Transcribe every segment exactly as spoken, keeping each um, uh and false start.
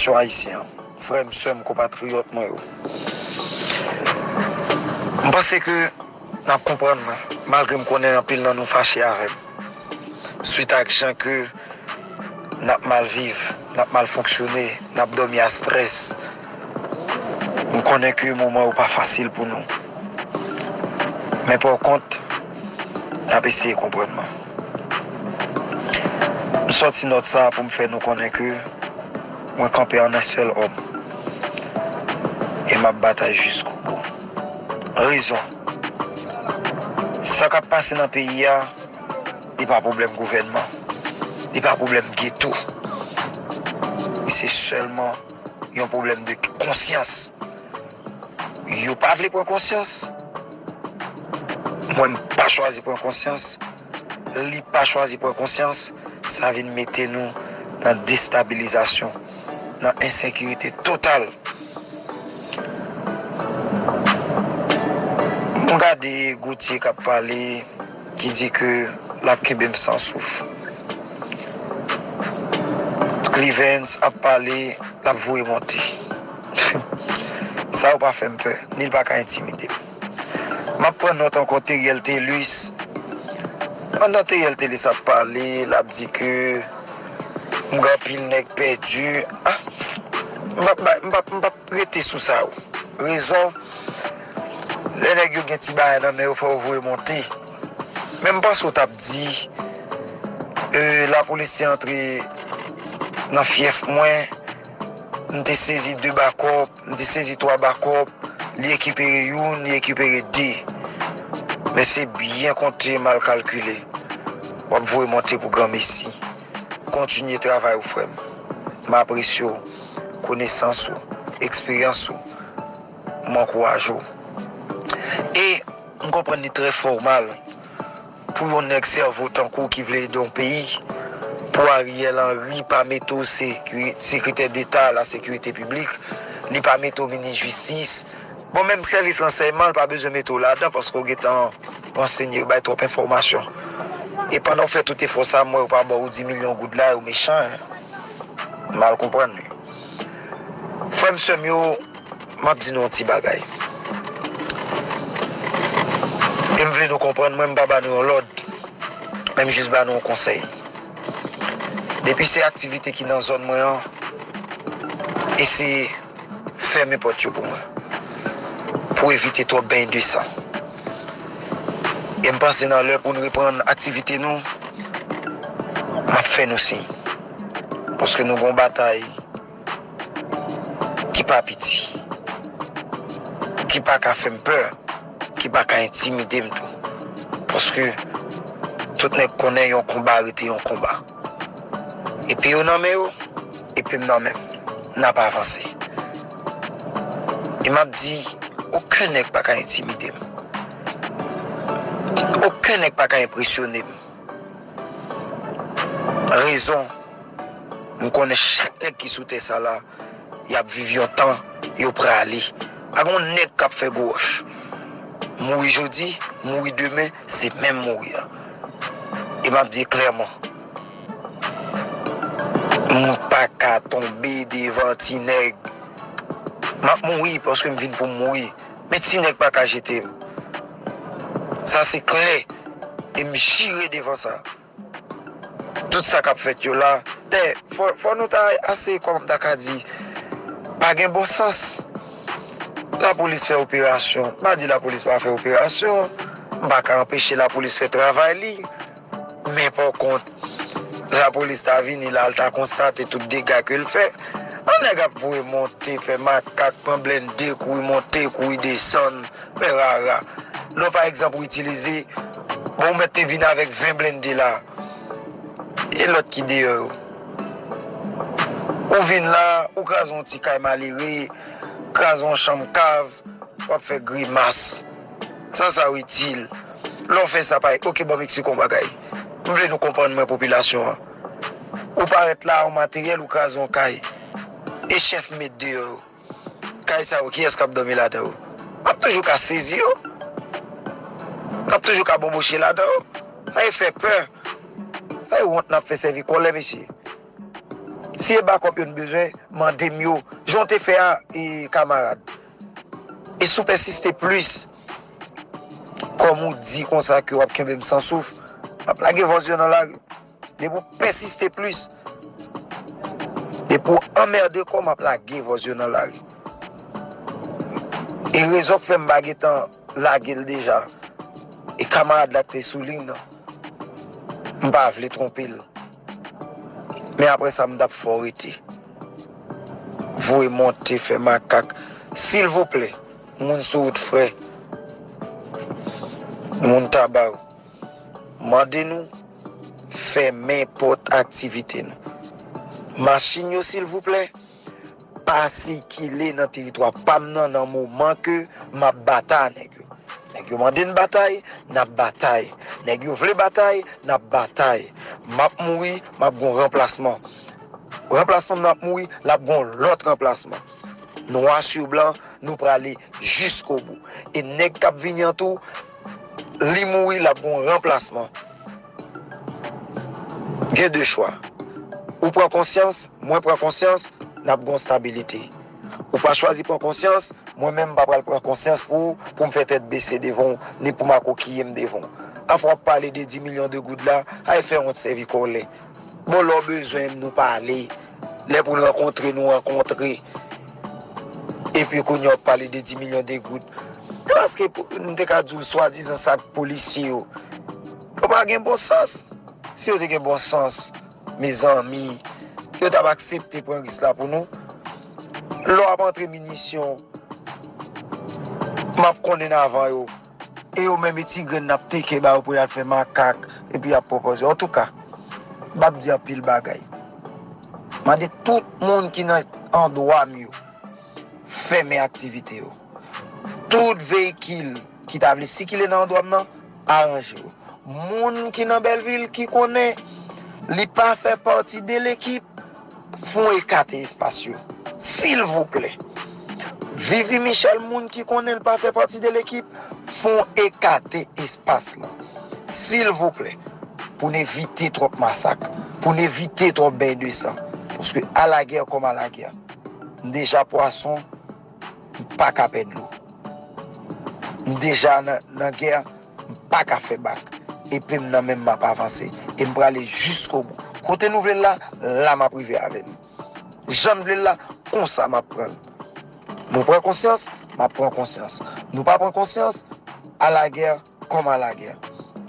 popilasyon ayisyen an, frè m, sè m, konpatriyòt mwen yo. M panse ke n ap konprann mwen, malgre m konnen anpil nan nou fache avè m. Swit ak jan ke n ap mal viv, n ap mal fonksyone, n ap dòmi a strès. M konnen ke moman yo pa fasil pou nou. Men pa kont, n ap eseye konprann mwen. M sòti nòt sa a pou m fè nou konnen ke mwen kanpe an en sèl òm. E m ap batay jiskobou. Rezon. Sa k ap pase nan peyi a, li pa pwoblèm gouvènman. Li pa pwoblèm geto. Se sèlman yon pwoblèm de konsyans. Yo pa vle pran konsyans. Mwen, m pa chwazi pran konsyans. Li pa chwazi pran konsyans. Sa vin mete nou nan destabilizasyon, nan ensekirite total. M gade Gauthier k ap pale, ki di ke l ap kenbe m san souf. Clevens ap pale, l ap voye monte. Sa yo pa fè m pè, ni l pa ka entimide m. M ap pran nòt ankò Teriel Telus. Pandan Teriel Telus ap pale, l ap di ke m gen anpil nèg pèdi. Ah, m p ap bay, m p ap, m p ap rete sou sa yo. Rezon, lè nèg yo gen ti bagay nan men yo, fò yo voye monte. Men m panse w t ap di, e, lapolis te antre nan fyèf mwen, m te sezi de bakòp, m te sezi twa bakòp, li rekipere youn, li rekipere de. Men se byen konte, mal kalkile. W ap voye monte pou granmesi. Kontinye travay ou, frè m. M apresye w, konesans ou, eksperyans ou. M ankouraje w. E m konprann li trè fòmal pou yon nèg sèvo tankou w ki vle ede yon peyi, pou Ariel Henry pa mete w sekiri-, sekretè deta la sekirite piblik, li pa mete w minis jistis. Bon, menm sèvis ransèyman, l pa bezwen mete w ladan, paske w gentan ransenye, w bay twòp enfòmasyon. E pandan w fè tout efò sa, m wè yo pa ba w di milyon goud la, yo mechan, hein. Mal konprann li. Frè m, sè m yo, m ap di nou yon ti bagay. E m vle nou konprann, mwen, m pa ba nou yon lòd, men m jis ba nou yon konsèy. Depi se aktivite ki nan zòn mwen an, eseye fèmen pòt yo pou mwen, pou evite twòp beny de san. E m panse nan lè pou n reprann aktivite nou, m ap fè nou siy. Paske nou gon batay ki pa piti, ki pa ka fè m pè, ki pa ka entimide m tou. Paske tout nèg konnen yon konba rete yon konba. Epe yo nan men yo, epe m nan men m. N ap avanse. E m ap di, okenn nèg pa ka entimide m. Okenn nèg pa ka enpresyone m. Rezon, m konnen chak nèg ki sou tè sa la, y ap viv yon tan, yo prale. Pa gon nèg k ap fè gwo wòch. Mouri jodi, mouri demen, se menm mouri a. E m ap di klèman, m pa ka tonbe devan ti nèg. M ap mouri paske m vin pou m mouri. Men ti nèg pa ka jete m. Sa se klè. E m jire devan sa. Tout sa k ap fèt yo la. Dayè, fò, fò nou ta ase, kòman m ta ka di, pa gen bon sans. Lapolis fè operasyon. M pa di lapolis pa fè operasyon. M pa ka anpeche lapolis fè travay li. Men pa kont, lapolis ta vini la, l ta konstate tout dega ke l fè. An nèg ap voye monte, fè makak, pran blende, kouri monte, kouri desann. Men rara. Lè w, pa egzanp, ou itilize, bon, ou mèt te vin avèk ven blende la. E lòt ki deyò yo? Ou vin la, ou kraze yon ti kay malere, kraze yon chanm kav, w ap fè grimas. Sa sa w itil? Lè w fè sa, pa, oke, ban m eksplike yon bagay. M vle nou konprann mwen, popilasyon an. Ou parèt la, yon materyèl, ou kraze yon kay. E chèf m met deyò yo. Kay sa yo, kiyès k ap dòmi ladan yo? M ap toujou ka sezi yo. M ap toujou ka bonboche ladan yo. Sa e fè pè. Sa e wont n ap fè sèvi kòlè, mesye. Si e bakòp yo n bezwen, mande m yo. Jan w te fè a, e, kamarad. E si w pèsiste plis, kòm ou di konsa ke w ap kenbe m san souf, m ap lage vòz yo nan lari. Depi w pèsiste plis, depi w anmède kò w, m ap lage vòz yo nan lari. E rezon k fè m pa gentan lage l deja, e kamarad la k te sou liy nan, m pa vle twonpe l. Men apre sa, m t ap fè w rete. Voye monte, fè makak. Silvouplè, moun sou wout frè, moun Taba yo, mande nou fèmen pòt aktivite nou. Machin yo, silvouplè, pa sikile nan teritwa pa m nan, nan moman ke m ap batay ak nèg yo. Nèg yo mande n batay, n ap batay. Nèg yo vle batay, n ap batay. M ap mouri, m ap gon ranplasman. Ranplasman m nan ap mouri, l ap gon lòt ranplasman. Nwa sou blan, nou prale jiskobou. E nèg k ap vini an tou, li mouri, l ap gon ranplasman. Gen de chwa. Ou pran konsyans, mwen pran konsyans, n ap gon stabilite. Ou pa chwazi pran konsyans, mwen menm m pa pral pran konsyans pou, pou m fè tèt bese devan w, ni pou m akokiye m devan w. Afè w ap pale de dis milyon de goud la, ay fè wont sèvi kòlè. Bon, lè w bezwen m, nou pale. Lè pou n rankontre, nou rankontre. Epi kounye a w ap pale de dis milyon de goud. E paske pou, m te ka di w swadizan sa k polisye yo. Yo pa gen bon sans. Si yo te gen bon sans, mezanmi, yo t ap aksepte pran risk la pou nou. Lè w ap antre minisyon, m ap konnen avan yo. E yo menm e ti grenn n ap teke ba yo pou y al fè makak, epi y ap pwopoze. Antouka, m ap di anpil bagay. Mande tout moun ki nan andwa m yo, fèmen aktivite yo. Tout veyikil ki ta vle sikile nan andwa m nan, aranje yo. Moun ki nan Bèlvil ki konnen li pa fè pati de lekip, fon ekate espas yo. Silvouplè. Vivi Michel, moun ki konnen l pa fè pati de lekip, fon ekate espas lan. Silvouplè. Pou n evite twòp masak. Pou n evite twòp beny de san. Paske alagè kòm alagè. M deja pwason, m pa ka pè dlo. M deja nan, nan gè, m pa ka fè bak. Epe m nan men m, m ap avanse. E m prale jiskobou. Kote nou vle l la, la m ap rive avè nou. Jan n vle l la, konsa m ap pran l. Nou pran konsyans, m ap pran konsyans. Nou pa pran konsyans, alagè kòm alagè.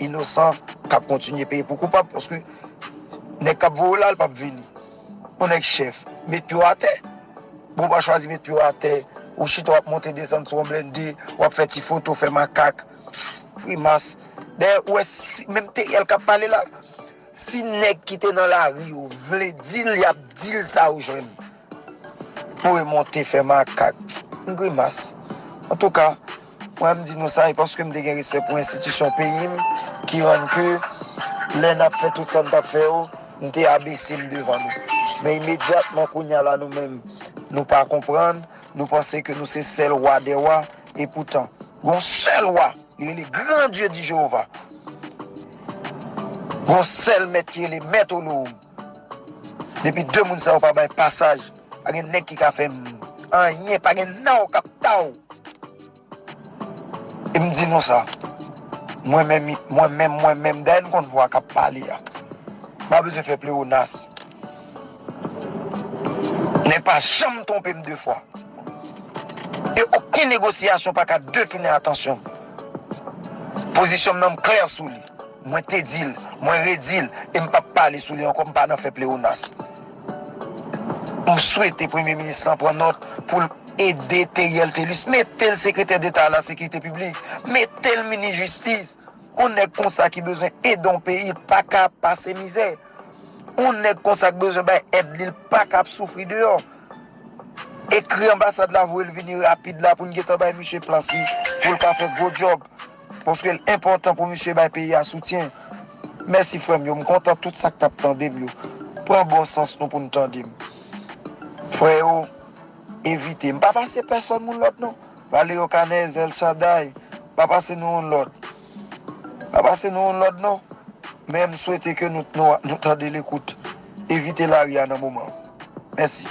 Inosan k ap kontinye peye pou koupab, paske nèg k ap voye w la, l p ap vini. Yon nèg chèf, met pye w atè. Bon, w pa chwazi met pye w atè. Ou chita, w ap monte desann sou yon blende, w ap fè ti foto, fè makak. Grimas. Dayè, ou wè, si, menm Teriel k ap pale la, si nèg ki te nan lari yo vle di l, y ap di l sa yo jwenn. Pou remonte fè makak. M grimas. Antouka, mwen m di nou sa, e paske m te gen respè pou enstitisyon peyi m, ki rann ke lè n ap fè tout sa n t ap fè yo, m te abese m devan nou. Men imedyatman kounye a la nou menm, nou pa konprann, nou panse ke nou se sèl wa dè wa, e poutan, gon sèl wa, li rele Gran Dye di Jewova. Gon sèl mèt ki rele Mèt Olowm. Depi de moun sa yo pa bay pasaj, pa gen nèg ki ka fè m anyen, pa gen naw k ap taw. E m di nou sa, mwen menm, mwen menm, mwen menm, dayè n konn vwa k ap pale a. M pa bezwen fè pleonas. Nèg pa janm twonpe m de fwa. E okenn negosyasyon pa ka detounen atansyon m. Pozisyon m nan, m klè sou li. Mwen te di l, mwen redi l, e m p ap pale sou li ankò, m pa nan fè pleonas. M swete Premye Minis lan pran nòt pou l ede Teriel Thelus, mete l sekretè deta a la sekirite piblik, mete l minis jistis. Yon nèg konsa ki bezwen ede yon peyi, l pa ka pase mizè. Yon nèg konsa k bezwen bay èd li, l pa ka ap soufri deyò. Ekri anbasad la, voye l vini rapid la pou n gentan bay misye plas li, pou l ka fè gwo djòb. Paske l enpòtan pou misye bay peyi a soutyen. Mèsi frè m yo, m kontan tout sa k t ap tande m yo. Pran bon sans nou pou n tande m. Frè yo, evite. M pa pase pèsòn moun lòd non. Valerio Canez, El Shaddai, pa pase nou yon lòd. Pa pase nou yon lòd non. Men m swete ke nou, nou, nou tande lekout. Evite lari a nan moman. Mèsi.